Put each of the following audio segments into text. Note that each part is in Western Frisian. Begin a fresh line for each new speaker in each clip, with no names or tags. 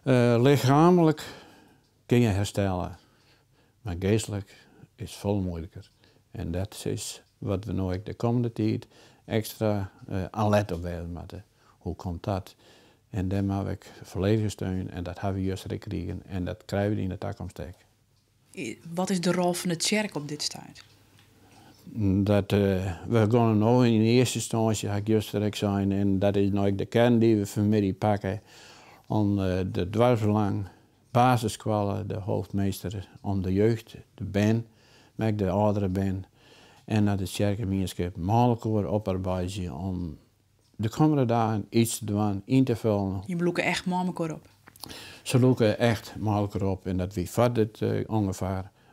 Lichaamlik kin je herstelle, mar geastlik is folle muoiliker. En dat is wat we no ek de kommende tiid ekstra alert op wêze moatte. Hoe komt dat? En dêr moatte we ek folledige steun en dat hawwe we juster ek krigen en dat krije we yn de takomst ek.
Wat is de rol fan de tsjerke op dit stuit?
Dat, we gean no yn earste ynstânsje, ha ik juster ek sein, en dat is no ek de kearn dy't we fanmiddei pakke, om de doarpsbelang, basisskoalle, de hoofdmeester, om de jeugd, de bern, mar ek de âldere bern, en dat de tsjerkemienskip mei elkoar oparbeidzje om de kommende dagen iets te dwaan, yn te fullen.
Je lûke echt mei elkoar op?
Se lûke echt mei elkoar op en dat wie foar dit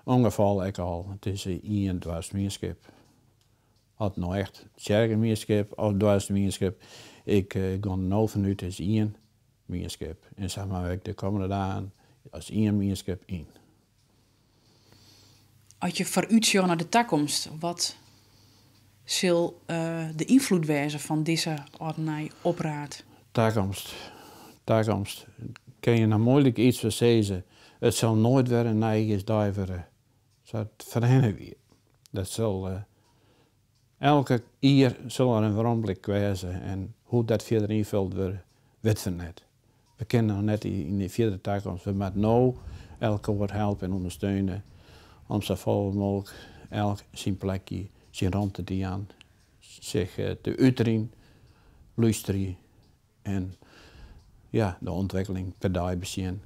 ûngefal ek al. It is ien doarpsmienskip. Oft no echt tsjerkemienskip of doarpsmienskip, ik gean der no fanút, is ien mienskip. En sa moatte we ek de kommende dagen as ien mienskip yn.
As je foarútsjogge nei de takomst, wat sil de ynfloed wêze fan dizze âld-en-nij opraad?
Takomst, takomst. Kin je noch muoilik iets foar sizze. It sil noait wer in nijjiersdei wurde sa't it foarhinne wie. Dat sil elke jier sil der in weromblik wêze en hoe't dat fierder ynfuld wurdt, wit we net. We kinne noch net yn de fierdere takomst. We moatte no elkoar helpe en ûndersteune om safolle mooglik elk syn plekje, syn romte te jaan, sich te uterjen, lústerje en ja, de ûntwikkeling per dei besjen.